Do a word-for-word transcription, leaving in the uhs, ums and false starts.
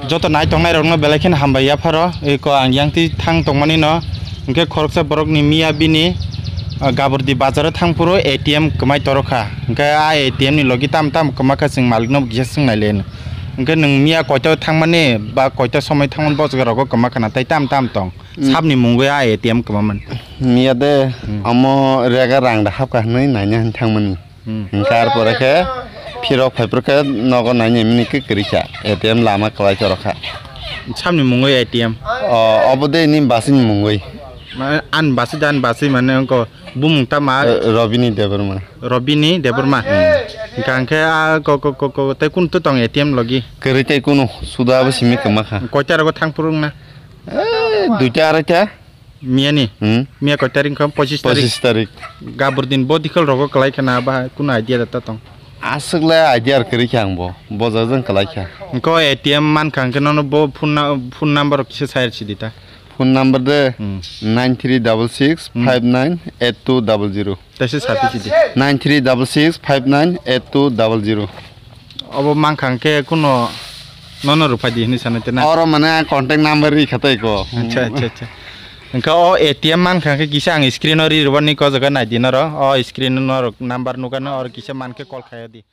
Joto nai tongnai rokno belai kheno hambai yapharo, eko ang yang twi thang tongmani no, hwnkhe khoroksa borok ni miya bini, ah, Gabordi bazar o thang phuru A T M kwmai toro kha, hwnkhe a A T M ni logi tam tam kwma kha chwng malik no kisa swng nai le no, hwnkhe nwng miya koito thangmani ba koito somoi thangmani bo jaga rogo kwma khana tei tam tam tong, hmm, sabni mungwi a A T M kwma mani. Miya de, hmm, omo rega rang da hapkha hwnwi naina hwn thangmani. Hmm. Hwnkhe ar pore khe phirok phaiphuru khe nogo nainai mini khe kwrwi kha, A T M lama kwlai choro kha. Sabni mungwi A T M? O, obo de ni basini mungwi. Mane, an basi da, an basi mane wngko bumung tama? Eh, Robini Debbarma. Robini Debbarma. Hmm. Hwnkha hwnkhe a ko, ko, ko, ko, tei kun to tong A T M logi? Kwrwi tei kunu, suda abo simi kwma kha. Koita rogo thang phuru wngna? Eh, duita araita. Miyani? Hmm? Miya koi tarik wngkha? Pochis tarik. Pochis tarik. Gabur din bo dikhol rogo kwlai khana ba kunu idea da ta tong? Aswk le idea kwrwi kha ang bo. Bojak jang kwlai kha. Wngkha A T M mankha hwnkhe nono bo phone na-, phone number rok kisa sai rw sidi ta. Phone number de, hmm, nine three double six five nine eight two double zero. Tei se sapi sidi. Nine three double six five nine eight two double zero. Obo mankha hwnkhe kuno nono rwphai di hinwi sanai tena? Oro mane ang contact number ri khatai ko. Acha, acha, acha. Hwnkhe o A T M mankha hwnkhe kisa ang screen o ri rwbani ko jaga nai di noro. O screen o norok number nukha no oro kisa mankhe call khai di.